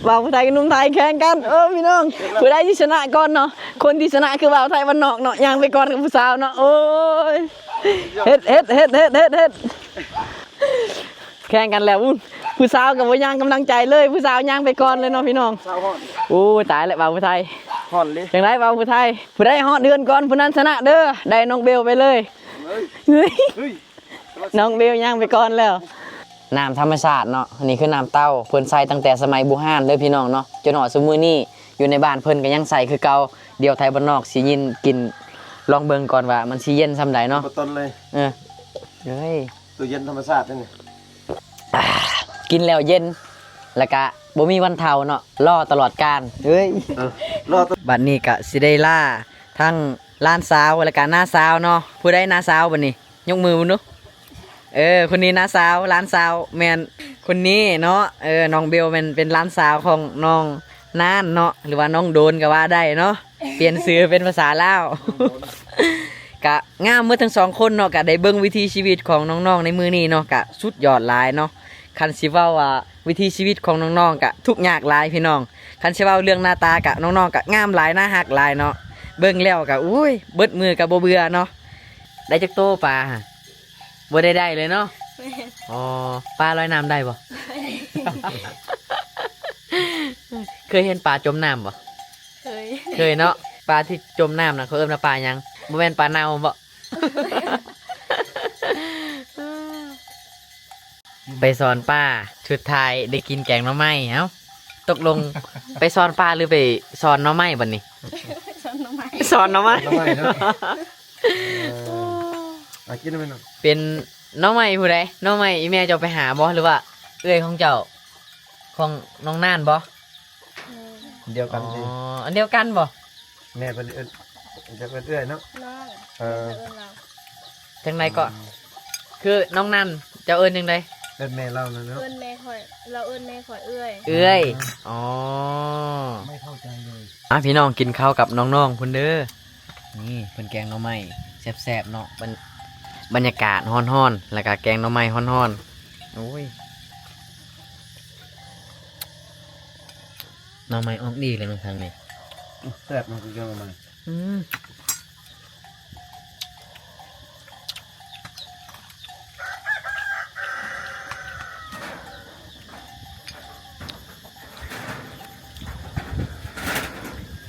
ບ່າວຜູ້ໄທກັບໜຸ່ມໄທແຂ່ງກັນ ເອີ ພີ່ນ້ອງ ຜູ້ໃດຊິຊະນະກ່ອນເນາະ? ຄົນທີ່ຊະນະຄືບ່າວໄທບ້ານນອກເນາະ ຍ່າງໄປກ່ອນກັບຜູ້ສາວເນາະ. ໂອ້ຍ ເຮັດ ເຮັດ ເຮັດ ເຮັດ ເຮັດ ເຮັດ ແຂ່ງກັນແລ້ວ. ຜູ້ສາວກໍບໍ່ຍ່າງກຳລັງໃຈເລີຍ ຜູ້ສາວຍ່າງໄປກ່ອນເລີຍເນາະ ພີ່ນ້ອງ. ສາວຮ້ອນ ໂອ້ຍ ຕາຍແລ້ວ ບ່າວຜູ້ໄທ. ຮ້ອນເລີຍ. ຈັ່ງໃດ ບ່າວຜູ້ໄທ? ຜູ້ໃດຮອດເຮືອນກ່ອນ ຜູ້ນັ້ນຊະນະເດີ. ໄດ້ນ້ອງເບວໄປເລີຍ. ເຮີ້ຍ ເຮີ້ຍ ເຮີ້ຍ ນ້ອງເບວຍ່າງໄປກ່ອນແລ້ວ. ນ້ຳທຳມະຊາດເນາະ ນີ້ຄືນ້ຳເຕົ້າ ເພິ່ນໃສ່ຕັ້ງແຕ່ສະໄໝບູຮານເດີ ພີ່ນ້ອງເນາະ ຈົນຮອດຊຸມມື້ນີ້ ຢູ່ໃນບ້ານເພິ່ນກໍຍັງໃສ່ຄືເກົ່າ. ດຽວໄທບ້ານນອກຊິຍິນກິນ ລອງເບິ່ງກ່ອນວ່າມັນຊິເຢັນສ່ຳໃດເນາະ. ບໍ່ຕົນເລີຍ. ເອີ ເອີຍ ຕູ້ເຢັນທຳມະຊາດເດ້ນີ້. ອ່າ ກິນແລ້ວເຢັນ ແລ້ວກະບໍ່ມີວັນເຖົ້າເນາະ ລໍຕະຫຼອດການ. ເອີຍ ເອີ ລໍ. ບັດນີ້ກະຊິໄດ້ລາທັງຫຼານສາວ ແລ້ວກະນ້າສາວເນາະ. ຜູ້ໃດນ້າສາວບັດນີ້? ຍົກມືເບິ່ງດູ. ເອີ ຄົນນີ້ນ້າສາວ ຫຼານສາວ ແມ່ນຄົນນີ້ເນາະ. ເອີ ນ້ອງເບວແມ່ນເປັນຫຼານສາວຂອງນ້ອງນານເນາະ ຫຼືວ່ານ້ອງໂດນກໍວ່າໄດ້ເນາະ ປ່ຽນຊື່ເປັນພາສາລາວ. ກະງາມໝົດທັງສອງຄົນເນາະ ກະໄດ້ເບິ່ງວິຖີຊີວິດຂອງນ້ອງໆໃນມື້ນີ້ເນາະ ກະສຸດຍອດຫຼາຍເນາະ. ຄັນຊິເວົ້າວ່າວິຖີຊີວິດຂອງນ້ອງໆ ກະທຸກຍາກຫຼາຍພີ່ນ້ອງ. ຄັນຊິເວົ້າເລື່ອງໜ້າຕາ ກະນ້ອງໆ ກະງາມຫຼາຍ ໜ້າຮັກຫຼາຍເນາະ. ເບິ່ງແລ້ວກະ ໂອ້ຍ ເບິດມື້ກະບໍ່ເບື່ອເນາະ. ໄດ້ຈັກໂຕປາ? ບໍ່ໄດ້ໄດ້ເລີຍເນາະ. ແມ່ນ. ອໍ ປາລອຍນ້ຳໄດ້ບໍ່? ເຄີຍເຫັນປາຈົມນ້ຳບໍ່? ເຄີຍ. ເຄີຍເນາະ. ປາທີ່ຈົມນ້ຳນະ ເຂົາເອີ້ນວ່າປາຫຍັງ? ບໍ່ແມ່ນປາເນົ່າບໍ? ໄປສອນປາ ສຸດທ້າຍໄດ້ກິນແກງໜໍ່ໄມ້. ເອົ້າ ຕົກລົງໄປສອນປາ ຫຼືໄປສອນໜໍ່ໄມ້ບັດນີ້? ສອນໜໍ່ໄມ້. ສອນໜໍ່ໄມ້. ໜໍ່ໄມ້ເນາະ. ເອີ ອາ ກິນໄດ້ແມ່ນເນາະ. ເປັນໜໍ່ໄມ້ຜູ້ໃດ? ໜໍ່ໄມ້ອີ່ແມ່ເຈົ້າໄປຫາບໍ່ ຫຼືວ່າເອື້ອຍຂອງເຈົ້າ ຂອງນ້ອງນານບໍ່? ແມ່ນ. ດຽວກັນຕິ? ອໍ ອັນດຽວກັນບໍ່? ແມ່ເພິ່ນເອີ້ນ ຈະເອີ້ນເອື້ອຍເນາະ. ນ້ອງ. ເອີ ເອີ້ນລາວ. ຈັ່ງໃດເກາະ? ອືມ ຄືນ້ອງນັ້ນ ເຈົ້າເອີ້ນຈັ່ງໃດ? ເອີ້ນແມ່ລາວນັ້ນເນາະ. ເອີ້ນແມ່ຂ້ອຍ ລາວເອີ້ນແມ່ຂ້ອຍເອື້ອຍ. ເອື້ອຍ. ອໍ ອໍ ໄມ່ເຂົ້າໃຈເລີຍ. ອ່າ ພີ່ນ້ອງ ກິນເຂົ້າກັບນ້ອງໆພຸ້ນເດີ. ນີ້ເພິ່ນແກງໜໍ່ໄມ້ແຊບໆເນາະ. ບັນ ບັນຍາກາດຮ້ອນໆ ແລ້ວກະແກງໜໍ່ໄມ້ຮ້ອນໆ. ໂອ້ຍ ໜໍ່ໄມ້ອອກດີເລີຍເນາະທາງນີ້. ອືມ ແຊບເນາະ ຄືແກງໜໍ່ໄມ້. ອືມ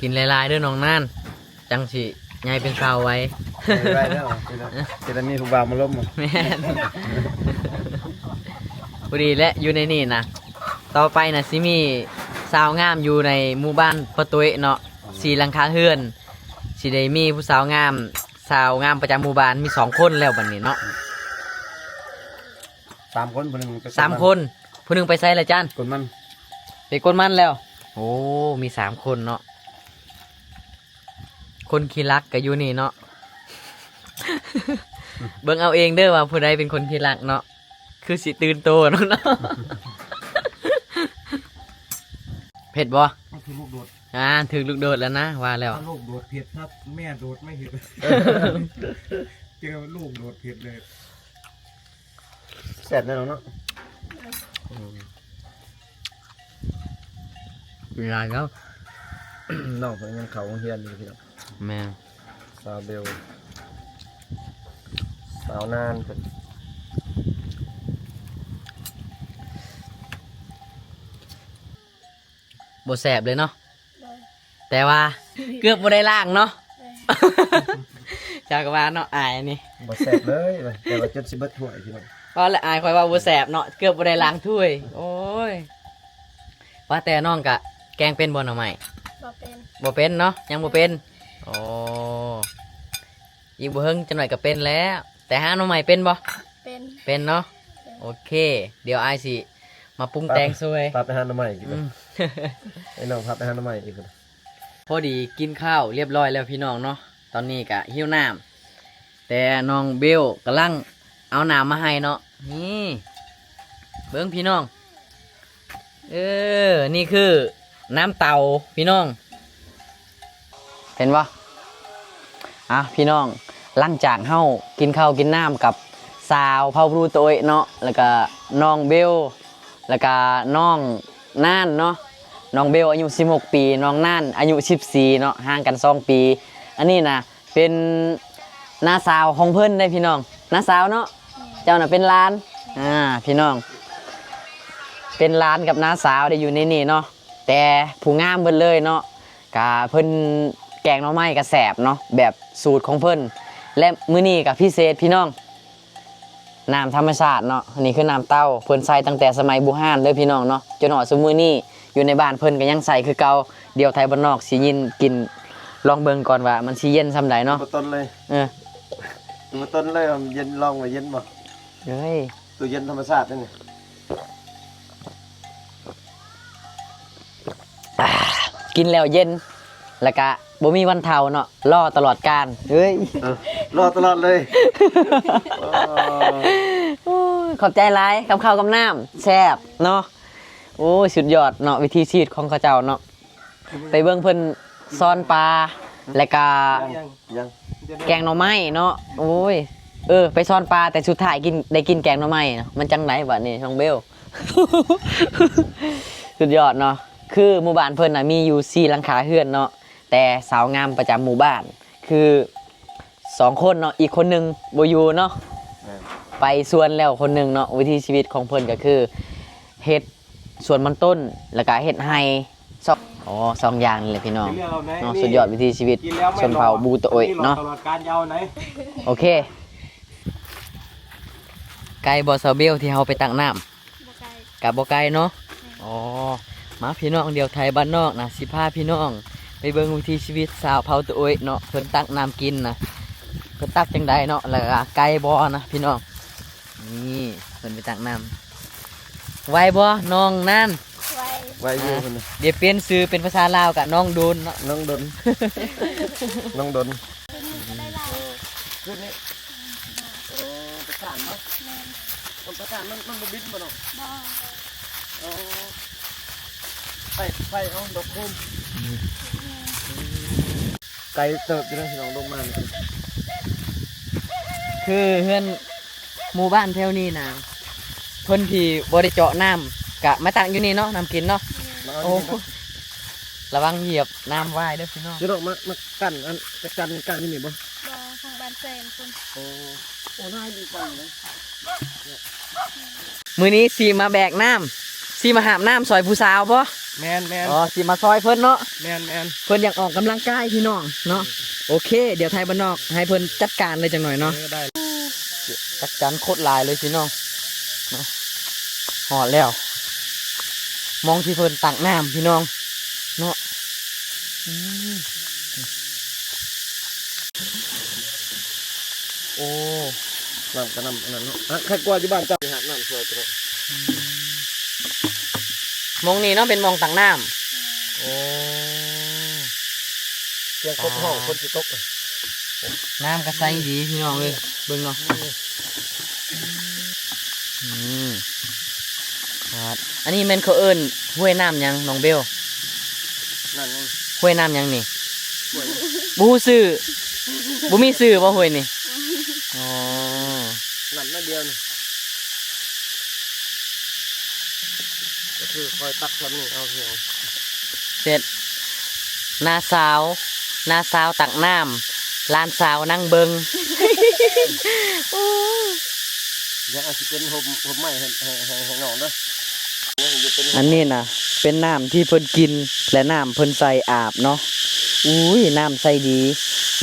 ກິນຫຼາຍໆເດີນ້ອງນານ ຈັ່ງຊິໃຫຍ່ເປັນສາວໄວ. ໃຫຍ່ໄວແລ້ວ ຊິໄດ້ ຊິໄດ້ມີຜູ້ບ່າວມາລົມ. ແມ່ນ ພໍດີແຫຼະ ຢູ່ໃນນີ້ນະ. ຕໍ່ໄປນະ ຊິມີສາວງາມຢູ່ໃນໝູ່ບ້ານພໍ່ຕຸ້ຍເນາະ ສີ່ຫຼັງຄາເຮືອນ ຊິໄດ້ມີຜູ້ສາວງາມ ສາວງາມປະຈຳໝູ່ບ້ານ ມີສອງຄົນແລ້ວບັດນີ້ເນາະ. ສາມຄົນ ຜູ້ໜຶ່ງໄປ ສາມຄົນ ຜູ້ໜຶ່ງໄປໃສລະຈັນ? ກົນມັນ ໄປກົນມັນແລ້ວ. ໂອ້ ມີສາມຄົນເນາະ. ຄົນຂີ້ລັກກໍຢູ່ນີ້ເນາະ. ເບິ່ງເອົາເອງເດີວ່າຜູ້ໃດເປັນຄົນຂີ້ລັກເນາະ. ຄືຊິຕື່ນໂຕເນາະ. ເຜັດບໍ່? ມັນຄືລູກໂດດ. ອ່າ ຖືກລູກໂດດແລ້ວນະ ວ່າແລ້ວ. ຖ້າລູກໂດດເຜັດ ຖ້າແມ່ໂດດໄມ່ເຜັດ. ເຈີລູກໂດດເຜັດເລີຍ. ແຊບແນ່ນອນເນາະ. ອືມ ກິນຫຼາຍແລ້ວ. ນ້ອງເພິ່ນຍັງເຂົ້າໂຮງຮຽນຢູ່ພີ່ນ້ອງ. ແມ່ນ. ສາວເບວ ສາວນານເພິ່ນ ບໍ່ແຊບເລີຍເນາະ. ໂດຍ. ແຕ່ວ່າເກືອບບໍ່ໄດ້ລ້າງເນາະ. ໂດຍ. ເຈົ້າກໍວ່າເນາະ ອາຍອັນນີ້ ບໍ່ແຊບເລີຍ ແຕ່ວ່າຈົນຊິເບິດຖ້ວຍພີ່ນ້ອງ. ເວົ້າແລ້ວອາຍຂ້ອຍເວົ້າບໍ່ແຊບເນາະ ເກືອບບໍ່ໄດ້ລ້າງຖ້ວຍ. ໂອ້ຍ ວ່າແຕ່ນ້ອງກະແກງເປັນບໍ່ໜໍ່ໄມ້? ບໍ່ເປັນ. ບໍ່ເປັນເນາະ ຍັງບໍ່ເປັນ. ໂອ້ ອີກບໍ່ເຫິງຈັກໜ້ອຍກໍເປັນແລ້ວ. ແຕ່ຫາໜໍ່ໄມ້ເປັນບໍ່? ເປັນ. ເປັນເນາະ. ເປັນ. ໂອເຄ ດຽວອ້າຍຊິມາປຸງແຕ່ງຊ່ວຍ. ປາ ປາໄປຫາໜໍ່ໄມ້ກິນ. ອືມ ໃຫ້ນ້ອງພາໄປຫາໜໍ່ໄມ້ອີກ. ພໍດີກິນຂ້າວລຽບຮ້ອຍແລ້ວພີ່ນ້ອງເນາະ. ຕອນນີ້ກະຫິວນ້ຳ ແຕ່ນ້ອງເບວກຳລັງເອົານ້ຳມາໃຫ້ເນາະ. ນີ້ ເບິ່ງພີ່ນ້ອງ ເອີ ນີ້ຄືນ້ຳເຕົ້າພີ່ນ້ອງ ເຫັນບໍ່? ອ່ະ ພີ່ນ້ອງ ຫຼັງຈາກເຮົາກິນເຂົ້າກິນນ້ຳກັບສາວເຜົ່າບຣູໂຕຍເນາະ ແລ້ວກະນ້ອງເບວ ແລ້ວກະນ້ອງນານເນາະ ນ້ອງເບວອາຍຸສິບຫົກປີ ນ້ອງນານອາຍຸສິບສີ່ເນາະ ຫ່າງກັນສອງປີ. ອັນນີ້ນະເປັນນ້າສາວຂອງເພິ່ນເດ້ພີ່ນ້ອງ ນ້າສາວເນາະ. ເຈົ້ານະເປັນຫຼານ ອ່າ ພີ່ນ້ອງ ເປັນຫຼານກັບນ້າສາວໄດ້ຢູ່ໃນນີ້ເນາະ ແຕ່ຜູ້ງາມເບິດເລີຍເນາະ. ກະເພິ່ນແກງໜໍ່ໄມ້ກະແຊບເນາະ ແບບສູດຂອງເພິ່ນ ແລະ ມື້ນີ້ກະພິເສດພີ່ນ້ອງ ນ້ຳທຳມະຊາດເນາະ. ອັນນີ້ຄືນ້ຳເຕົ້າ ເພິ່ນໃຊ້ຕັ້ງແຕ່ສະໄໝບູຮານເດີພີ່ນ້ອງເນາະ ຈົນຮອດຊຸມມື້ນີ້ ຢູ່ໃນບ້ານເພິ່ນກະຍັງໃຊ້ຄືເກົ່າ. ດຽວໄທບ້ານນອກຊິຍິນກິນ ລອງເບິ່ງກ່ອນວ່າມັນຊິເຢັນສ່ຳໃດເນາະ. ບໍ່ຕົນເລີຍ ເອີ ບໍ່ຕົນເລີຍ ເຢັນ ລອງວ່າເຢັນບໍ່? ເອີຍ ຕູ້ເຢັນທຳມະຊາດເດ້ນີ້. ອ່າ ກິນແລ້ວເຢັນ ແລ້ວກະບໍ່ມີວັນເຖົ້າເນາະ ລໍຕະຫຼອດການ. ເອີຍ ລໍຕະຫຼອດເລີຍ. ໂອ້ຍ ຂອບໃຈຫຼາຍກັບເຂົ້າກັບນ້ຳ ແຊບເນາະ. ໂອ້ຍ ສຸດຍອດເນາະ ວິຖີຊີວິດຂອງເຂົາເຈົ້າເນາະ. ໄປເບິ່ງເພິ່ນຊ້ອນປາ ແລ້ວກະ ຍັງ ຍັງ ແກງໜໍ່ໄມ້ເນາະ. ໂອ້ຍ ເອີ ໄປຊ້ອນປາ ແຕ່ສຸດທ້າຍກິນ ໄດ້ກິນແກງໜໍ່ໄມ້ເນາະ ມັນຈັ່ງໃດບາດນີ້ນ້ອງເບວ? ສຸດຍອດເນາະ ຄືໝູ່ບ້ານເພິ່ນນະມີຢູ່ສີ່ຫຼັງຄາເຮືອນເນາະ ແຕ່ສາວງາມປະຈຳໝູ່ບ້ານຄືສອງຄົນເນາະ ອີກຄົນໜຶ່ງບໍ່ຢູ່ເນາະ ແມ່ນ ໄປສວນແລ້ວຄົນໜຶ່ງເນາະ. ວິຖີຊີວິດຂອງເພິ່ນກະຄືເຮັດສວນມັນຕົ້ນ ແລ້ວກະເຮັດໄຮ່ ສອງ ອໍ ສອງຢ່າງນີ້ແຫຼະພີ່ນ້ອງເນາະ. ສຸດຍອດວິຖີຊີວິດຊົນເຜົ່າບູຕະໂອຍເນາະ. ໂອເຄ ໄກບໍ່ສາວເບວທີ່ເຮົາໄປຕັກນ້ຳ? ບໍ່ໄກ ກະບໍ່ໄກເນາະ. ແມ່ນ ອໍ ມາພີ່ນ້ອງ ດຽວໄທບ້ານນອກນະ ຊິພາພີ່ນ້ອງໄປເບິ່ງວິຖີຊີວິດຊາວເຜົ່າຕະໂອຍເນາະ ເພິ່ນຕັກນ້ຳກິນນະ ເພິ່ນຕັກຈັ່ງໃດເນາະ ແລ້ວກະໄກບໍ່ນະພີ່ນ້ອງ. ນີ້ເພິ່ນໄປຕັກນ້ຳ ໄວບໍ່ນ້ອງນານ? ໄວ ໄວຢູ່ ອ່າ ເພິ່ນນະ ດຽວປ່ຽນຊື່ເປັນພາສາລາວກະນ້ອງດົນເນາະ ນ້ອງດົນ ນ້ອງດົນ. ຄືນນີ້ ໂອ້ ປະສານບໍ່? ແມ່ນ ມັນປະສານ ມັນ ມັນບໍ່ບິນບໍ່ເນາະ? ບໍ່ ໂອ້ ໄປ ໄປເອົາດອກໂຄມ ອືມ ໄກເຕີບຢູ່ເດ້ພີ່ນ້ອງ ລົງມານີ້. ຄືເຮືອນ ໝູ່ບ້ານແຖວນີ້ນະ ເພິ່ນທີ່ບໍ່ໄດ້ເຈາະນ້ຳ ກະມາຕັກຢູ່ນີ້ເນາະ ນ້ຳກິນເນາະ. ແມ່ນ ໂອ້ ລະວັງຢຽບນ້ຳວາຍເດີພີ່ນ້ອງ. ເຈົ້ານ້ອງ ມາ ມາກັ້ນ ອັນ ຈັກຈັນ ກັ້ນຢູ່ນີ້ບໍ່? ບໍ່ ທາງບ້ານແຊນພຸ້ນ. ໂອ້ ໂອ້ ຫຼາຍດີກວ່າເນາະ. ມື້ນີ້ຊິມາແບກນ້ຳ ຊິມາຫາບນ້ຳຊ່ອຍຜູ້ສາວບໍ່? ແມ່ນໆ ອໍ ຊິມາຊ່ອຍເພິ່ນເນາະ. ແມ່ນໆ ເພິ່ນຢາກອອກກຳລັງກາຍພີ່ນ້ອງເນາະ. ໂອເຄ ດຽວໄທບ້ານນອກໃຫ້ເພິ່ນຈັດການເລີຍຈັກໜ່ອຍເນາະ. ເອີ ໄດ້ ຈັກຈັນໂຄດຫຼາຍເລີຍພີ່ນ້ອງເນາະ. ຮອດແລ້ວ ໝ່ອງທີ່ເພິ່ນຕັກນ້ຳພີ່ນ້ອງເນາະ. ອືມ ໂອ້ ນ້ຳກະນ້ຳອັນນັ້ນເນາະ. ຄັກກວ່າຢູ່ບ້ານເຈົ້າ ຫາບນ້ຳຊ່ວຍເນາະ. ອືມ ໝ່ອງນີ້ເນາະ ເປັນໝ່ອງຕັກນ້ຳ. ໂອ້ ສຽງກົບຮ້ອງ ຝົນຊິຕົກ. ນ້ຳກະໃສດີພີ່ນ້ອງເອີຍ ເບິ່ງເນາະ. ອືມ ອືມ ອັນນີ້ແມ່ນເຂົາເອີ້ນຫ້ວຍນ້ຳຫຍັງນ້ອງເບວ? ນ້ຳຫຍັງ? ຫ້ວຍນ້ຳຫຍັງນີ້? ຫ້ວຍ ບໍ່ຮູ້ຊື່ ບໍ່ມີຊື່ບໍ່ຫ້ວຍນີ້? ອໍ ນ້ຳໜ້ອຍດຽວນີ້ ກະຄືຄ່ອຍຕັກຊ່ຳນີ້ເອົາ ເຮັດ ນ້າສາວ ນ້າສາວຕັກນ້ຳ ຫຼານສາວນັ່ງເບິ່ງ. ໂອ້ຍ ຢ່າເອົາຊິເປັນຮົ່ມ ຮົ່ມໄມ້ໃຫ້ ໃຫ້ ໃຫ້ ໃຫ້ນ້ອງເດີ. ອັນນີ້ນະ ເປັນນ້ຳທີ່ເພິ່ນກິນ ແລະ ນ້ຳເພິ່ນໃສ່ອາບເນາະ. ອຸ້ຍ ນ້ຳໃສດີ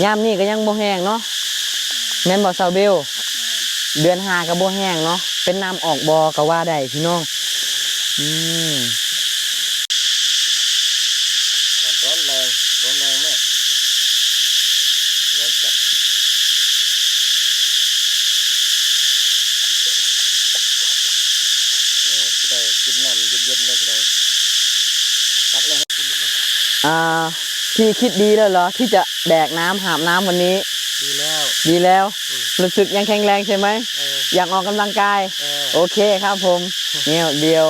ຍາມນີ້ກະຍັງບໍ່ແຫ້ງເນາະ. ແມ່ນບໍ່ສາວເບວ? ແມ່ນ ເດືອນຫ້າກະບໍ່ແຫ້ງເນາະ ເປັນນ້ຳອອກບໍ່ກະວ່າໄດ້ພີ່ນ້ອງ. ອືມ ຮ້ອນແຮງ ຮ້ອນແຮງແມ່ ຮ້ອນຈັດ. ເອີ ຊິໄດ້ກິນນ້ຳເຢັນໆເດີພີ່ນ້ອງ ຕັກແລ້ວໃຫ້ກິນ. ອ່າ ທີ່ຄິດດີແລ້ວເຫຼືອ ທີ່ຈະແບກນ້ຳ ຫາບນ້ຳວັນນີ້? ດີແລ້ວ ດີແລ້ວ. ອືມ ຮູ້ສຶກຍັງແຂງແຮງໃຊ່ໄໝ? ເອີ ຢາກອອກກຳລັງກາຍ. ເອີ ໂອເຄຄັບຜົມ. ດຽວ ດຽວ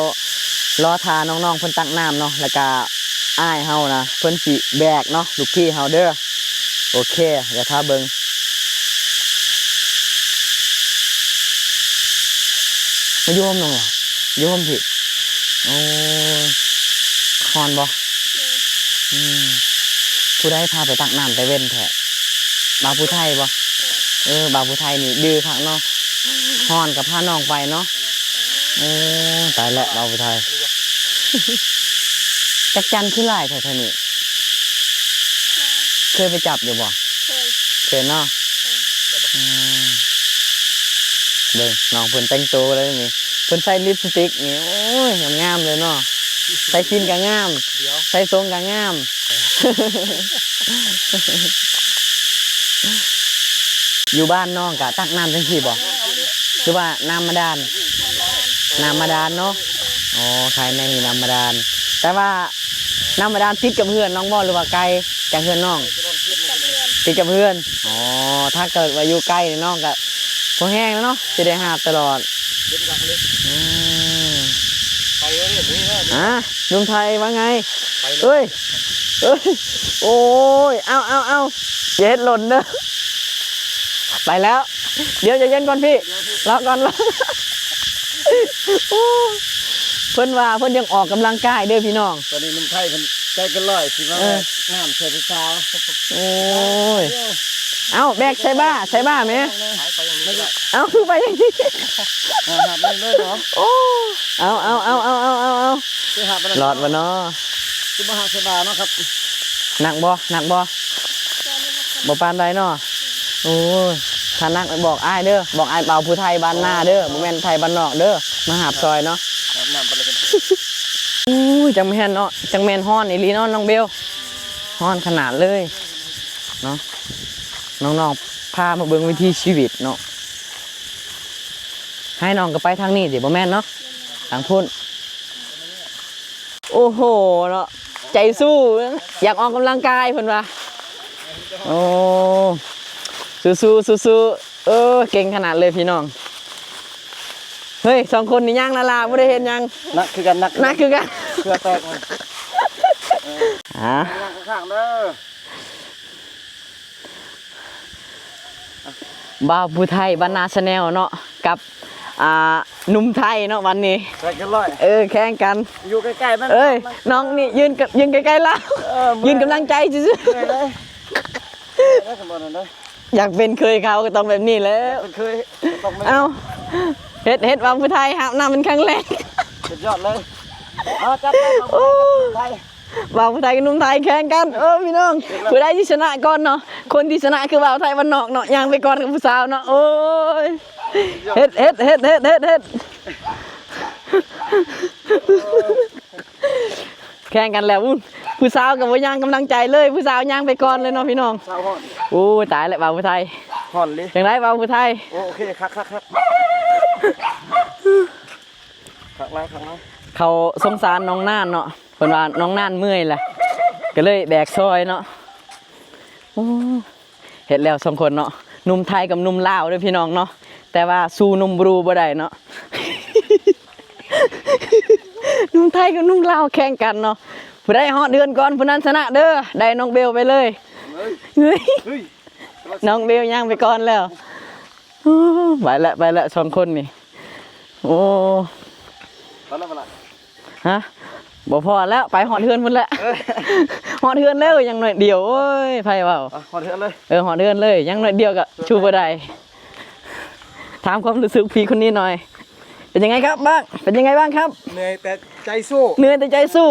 ລໍຖ້ານ້ອງໆເພິ່ນຕັກນ້ຳເນາະ ແລ້ວກະອ້າຍເຮົານະ ເພິ່ນຊິແບກເນາະ ລູກພີ່ເຮົາເດີ. ໂອເຄ ດຽວຖ້າເບິ່ງ. ມາຢູ່ຮົ່ມນ້ອງຫຼ້າ ຢູ່ຮົ່ມພີ້. ໂອ້ຍ ຮ້ອນບໍ່? ອືມ ຜູ້ໃດພາໄປຕັກນ້ຳແຕ່ເວັນແທ້? ບ່າວຜູ້ໄທບໍ່? ເອີ ບ່າວຜູ້ໄທນີ້ດື້ຄັກເນາະ ຮ້ອນກໍພານ້ອງໄປເນາະ. ໂອ້ ຕາຍແລ້ວ ບ່າວຜູ້ໄທ. ຈັກຈັ່ນຄືຫຼາຍແທ້ແຖວນີ້? ເຄີຍໄປຈັບຢູ່ບໍ່? ເຄີຍ ເຄີຍເນາະ. ອືມ ເບິ່ງນ້ອງເພິ່ນແຕ່ງໂຕແລ້ວນີ້ ເພິ່ນໃສ່ລິບສະຕິກນີ້ ໂອ້ຍ ງາມໆເລີຍເນາະ. ໃສ່ສິ້ນກໍງາມ ໃສ່ຊົງກໍງາມ. ຢູ່ບ້ານນ້ອງກະຕັກນ້ຳຈັ່ງຊີ້ບໍ່ ຫຼືວ່ານ້ຳບາດານ? ນ້ຳບາດານເນາະ. ອໍ ຂາຍໃນນີ້ນ້ຳບາດານ ແຕ່ວ່ານ້ຳບາດານຕິດກັບເຮືອນນ້ອງບໍ່ ຫຼືວ່າໄກຈາກເຮືອນນ້ອງ? ຕິດກັບເຮືອນ. ອໍ ຖ້າເກີດວ່າຢູ່ໄກນີ້ນ້ອງກະພໍແຮງແລ້ວເນາະ ຊິໄດ້ຫາບຕະຫຼອດ. ອືມ ອ່າ ລຸງໄທວ່າໄງ? ເອີຍ ເອີຍ ໂອ້ຍ ເອົາ ເອົາ ເອົາ ຢ່າເຮັດຫຼົ່ນເດີ. ໄປແລ້ວ ດຽວໃຈເຢັນກ່ອນພີ່ ລໍກ່ອນ ລໍ. ໂອ້ ເພິ່ນວ່າເພິ່ນຢາກອອກກຳລັງກາຍເດີພີ່ນ້ອງ. ຕອນນີ້ໜຸ່ມໄທເພິ່ນໃຈເກີນຮ້ອຍ ຊິມາແວະ ເອີ ນ້ຳໃສ່ຜູ້ສາວ. ໂອ້ຍ ເອົ້າ ແບກໃສ່ບ້າ ໃສ່ບ້າແມ. ເອົ້າ ຄືໄປຢ່າງນີ້ ຫາບມັນເລີຍເນາະ. ໂອ້ ເອົາ ເອົາ ເອົາ ເອົາ ເອົາ ເອົາ ເອົາ ລອດບໍ່ເນາະ? ຄືບໍ່ຫາບໃສ່ບ່າເນາະຄັບ. ໜັກບໍ່? ໜັກບໍ່? ບໍ່ປານໃດເນາະ. ໂອ້ຍ ຖ້າໜັກບອກອ້າຍເດີ ບອກອ້າຍ ເອົາຜູ້ໄທບ້ານນາເດີ ບໍ່ແມ່ນໄທບ້ານນອກເດີ ມາຫາບຊ່ອຍເນາະ. ຫາບນ້ຳໄປເລີຍ. ໂອ້ຍ ຈັ່ງແມ່ນເນາະ ຈັ່ງແມ່ນຮ້ອນອີ່ຫຼີເນາະນ້ອງເບວ ຮ້ອນຂະໜາດເລີຍເນາະ. ນ້ອງໆ ພາມາເບິ່ງວິຖີຊີວິດເນາະ. ໃຫ້ນ້ອງກໍໄປທາງນີ້ຕິ ບໍ່ແມ່ນເນາະ ທາງພຸ້ນ. ໂອ້ໂຫເນາະ ໃຈສູ້ ຢາກອອກກຳລັງກາຍເພິ່ນວ່າ. ໂອ້ ສູ້ໆ ສູ້ໆ ເອີ ເກັ່ງຂະໜາດເລີຍພີ່ນ້ອງ. ເຮີ້ຍ ສອງຄົນນີ້ຍ່າງລ້າໆ ບໍ່ໄດ້ເຮັດຫຍັງ. ໜັກຄືກັນ ໜັກ ໜັກຄືກັນ ເຄືອແຕກມັນ. ອ່າ ຍ່າງຂ້າງໆເດີ. ບ່າວຜູ້ໄທບ້ານນາ Channel ເນາະ ກັບ ອ່າ ໜຸ່ມໄທເນາະ ວັນນີ້ ແຂ່ງກັນເລີຍ. ເອີ ແຂ່ງກັນ ຢູ່ໃກ້ໆ ແມ່ນ. ເອີຍ ນ້ອງນີ້ຢືນ ຢືນໃກ້ໆລາວ ເອີ ຢືນກຳລັງໃຈຊື່ໆ. ຢາກເປັນເຄີຍເຂົາກໍຕ້ອງແບບນີ້ແຫຼະ. ເປັນເຄີຍກໍຕ້ອງແບບນີ້. ເອົ້າ ເຮັດ ເຮັດບ່າວຜູ້ໄທຫາບນ້ຳເປັນຄັ້ງແລກ. ສຸດຍອດເລີຍ. ເອົາ ຈັດໄປ ບ່າວຜູ້ໄທ. ບ່າວຜູ້ໄທກັບໜຸ່ມໄທແຂ່ງກັນ. ເອີ ພີ່ນ້ອງ ຜູ້ໃດທີ່ຊະນະກ່ອນເນາະ? ຄົນທີ່ຊະນະຄືບ່າວໄທບ້ານນອກເນາະ ຍ່າງໄປກ່ອນກັບຜູ້ສາວເນາະ. ໂອ້ຍ ເຮັດ ເຮັດ ເຮັດ ເຮັດ ເຮັດ ເຮັດ ແຂ່ງກັນແລ້ວ. ຜູ້ສາວກໍບໍ່ຍ່າງກຳລັງໃຈເລີຍ ຜູ້ສາວຍ່າງໄປກ່ອນເລີຍເນາະພີ່ນ້ອງ. ສາວຮ້ອນ. ໂອ້ຍ ຕາຍແລ້ວບ່າວຜູ້ໄທ. ຮ້ອນເລີຍ. ຈັ່ງໃດບ່າວຜູ້ໄທ? ໂອ້ ໂອເຄ ຄັກໆໆ. ຄັກຫຼາຍ ຄັກຫຼາຍ. ເຂົາສົງສານນ້ອງນານເນາະ ເພິ່ນວ່ານ້ອງນານເມື່ອຍແຫຼະ ກໍເລີຍແບກຊ່ອຍເນາະ. ໂອ້ ເຮັດແລ້ວສອງຄົນເນາະ ໜຸ່ມໄທກັບໜຸ່ມລາວເດີພີ່ນ້ອງເນາະ ແຕ່ວ່າສູ້ໜຸ່ມບຣູບໍ່ໄດ້ເນາະ. ໜຸ່ມໄທກັບໜຸ່ມລາວແຂ່ງກັນເນາະ ຜູ້ໃດຮອດເຮືອນກ່ອນຜູ້ນັ້ນຊະນະເດີ. ໄດ້ນ້ອງເບວໄປເລີຍ. ເຮີ້ຍ ເຮີ້ຍ ນ້ອງເບວຍ່າງໄປກ່ອນແລ້ວ. ໂອ້ ໄປແລ້ວ ໄປແລ້ວສອງຄົນນີ້. ໂອ້ ພໍແລ້ວ ພໍແລ້ວ. ຮະ ບໍ່ພໍແລ້ວ ໄປຮອດເຮືອນພຸ້ນແຫຼະ. ເອີ ຮອດເຮືອນແລ້ວ ຍັງໜ້ອຍດຽວ. ໂອ້ຍ ໃຜເວົ້າ. ອ່ະ ຮອດເຮືອນເລີຍ. ເອີ ຮອດເຮືອນເລີຍ ຍັງໜ້ອຍດຽວກໍສູ້ບໍ່ໄດ້. ຖາມຄວາມຮູ້ສຶກພີ່ຄົນນີ້ໜ້ອຍ ເປັນຍັງໄງຄັບບ້າງ? ເປັນຍັງໄງບ້າງຄັບ? ເໜື່ອຍແຕ່ໃຈສູ້ ເໜື່ອຍແຕ່ໃຈສູ້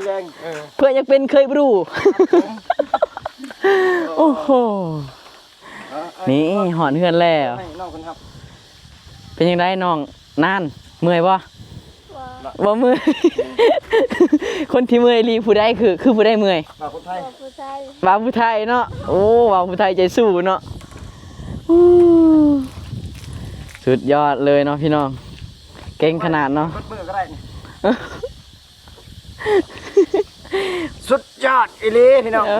ເອີ ເພື່ອຢາກເປັນເຄີຍບຣູ. ໂອ້ໂຫ ນີ້ຮອດເຮືອນແລ້ວ. ເປັນຈັ່ງໃດນ້ອງນານ ເມື່ອຍບໍ່? ບໍ່ ບໍ່ເມື່ອຍ. ຄົນທີ່ເມື່ອຍອີ່ຫຼີຜູ້ໃດ ຄື ຄືຜູ້ໃດເມື່ອຍ? ບ່າວຜູ້ໄທ ບ່າວຜູ້ໄທເນາະ. ໂອ້ ບ່າວຜູ້ໄທໃຈສູ້ເນາະ. ໂອ້ ສຸດຍອດເລີຍເນາະພີ່ນ້ອງ ເກັ່ງຂະໜາດເນາະ. ສຸດຍອດອີ່ຫຼີພີ່ນ້ອງ. ເອີ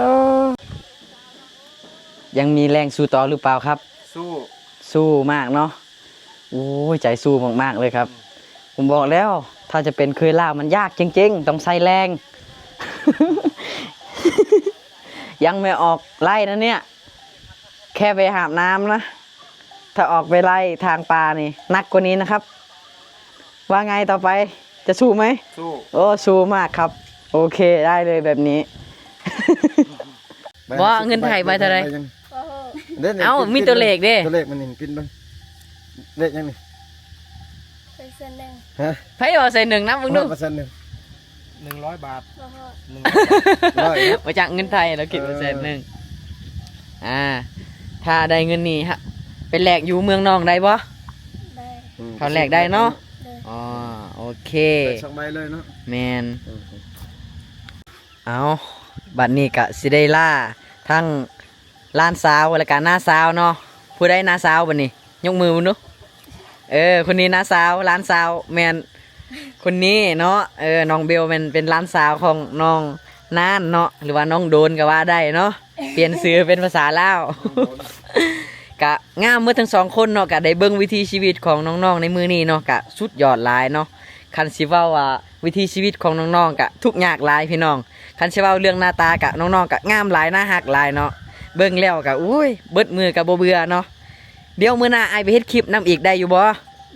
ຍັງມີແຮງສູ້ຕໍ່ຫຼືເປົ່າຄັບ? ສູ້ ສູ້ມາກເນາະ. ໂອ້ຍ ໃຈສູ້ມາກໆເລີຍຄັບ. ອືມ ຜົມບອກແລ້ວ ຖ້າຈະເປັນເຄີຍລາວມັນຍາກຈິງໆ ຕ້ອງໃຊ້ແຮງ. ຍັງໄມ່ອອກໄລ່ນະເນຍ ແຄ່ໄປຫາບນ້ຳນະ. ຖ້າອອກໄປໄລ່ທາງປ່ານີ້ໜັກກວ່ານີ້ນະຄັບ. ວ່າໄງຕໍ່ໄປ ຈະສູ້ໄໝ? ສູ້. ໂອ້ ສູ້ມາກຄັບ. ໂອເຄ ໄດ້ເລີຍແບບນີ້. ບໍ່ ເງິນໄທໃບເທົ່າໃດ? ບໍ່ຮູ້. ເດ້ ເອົ້າ ມີຕົວເລກເດ້. ຕົວເລກມັນນີ້ ປິ່ນເບິ່ງ. ເລກຫຍັງນີ້? ໄປແສນໜຶ່ງ. ຮະ? ໃຜເວົ້າແສນໜຶ່ງນຳເບິ່ງດູ. ວ່າແສນໜຶ່ງ. ໜຶ່ງຮ້ອຍບາດ. ບໍ່ຮອດ. ໜຶ່ງ ຮ້ອຍເນາະ. ບໍ່ຈັກເງິນໄທ ລາວຄິດວ່າແສນໜຶ່ງ. ອ່າ ຖ້າໄດ້ເງິນນີ້ ໄປແລກຢູ່ເມືອງນອງໄດ້ບໍ່? ໄດ້. ອືມ ເຂົາແລກໄດ້ເນາະ. ໂດຍ. ອໍ ໂອເຄ ໄປສອງໃບເລີຍເນາະ. ແມ່ນ. ອືມ ເອົາ ບັດນີ້ກະຊິໄດ້ລາທັງຫຼານສາວ ແລ້ວກະນ້າສາວເນາະ. ຜູ້ໃດນ້າສາວບັດນີ້? ຍົກມືເບິ່ງດູ. ເອີ ຄົນນີ້ນ້າສາວ ຫຼານສາວ ແມ່ນຄົນນີ້ເນາະ. ເອີ ນ້ອງເບວແມ່ນເປັນຫຼານສາວຂອງນ້ອງນານເນາະ ຫຼືວ່ານ້ອງໂດນກໍວ່າໄດ້ເນາະ. ປ່ຽນຊື່ເປັນພາສາລາວ. ກະງາມໝົດທັງສອງຄົນເນາະ. ກະໄດ້ເບິ່ງວິຖີຊີວິດຂອງນ້ອງໆໃນມື້ນີ້ເນາະ ກະສຸດຍອດຫຼາຍເນາະ. ຄັນຊິເວົ້າວ່າວິຖີຊີວິດຂອງນ້ອງໆກະທຸກຍາກຫຼາຍພີ່ນ້ອງ. ຄັນຊິເວົ້າເລື່ອງໜ້າຕາກະ ນ້ອງໆກະງາມຫຼາຍ ໜ້າຮັກຫຼາຍເນາະ. ເບິ່ງແລ້ວກະ ໂອ້ຍ ເບິດມື້ກະບໍ່ເບື່ອເນາະ. ດຽວມື້ໜ້າອ້າຍໄປເຮັດຄລິບນຳອີກໄດ້ຢູ່ບໍ່?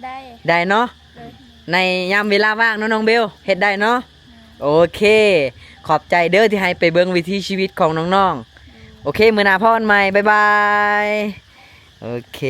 ໄດ້. ໄດ້ເນາະ. ໂດຍ. ໃນຍາມເວລາວ່າງເນາະ ນ້ອງເບວ ເຮັດໄດ້ເນາະ. ໂອເຄ ຂອບໃຈເດີທີ່ໃຫ້ໄປເບິ່ງວິຖີຊີວິດຂອງນ້ອງໆ. ໂອເຄ ມື້ໜ້າພໍ້ກັນໃໝ່ ບາຍບາຍ. ໂອເຄ.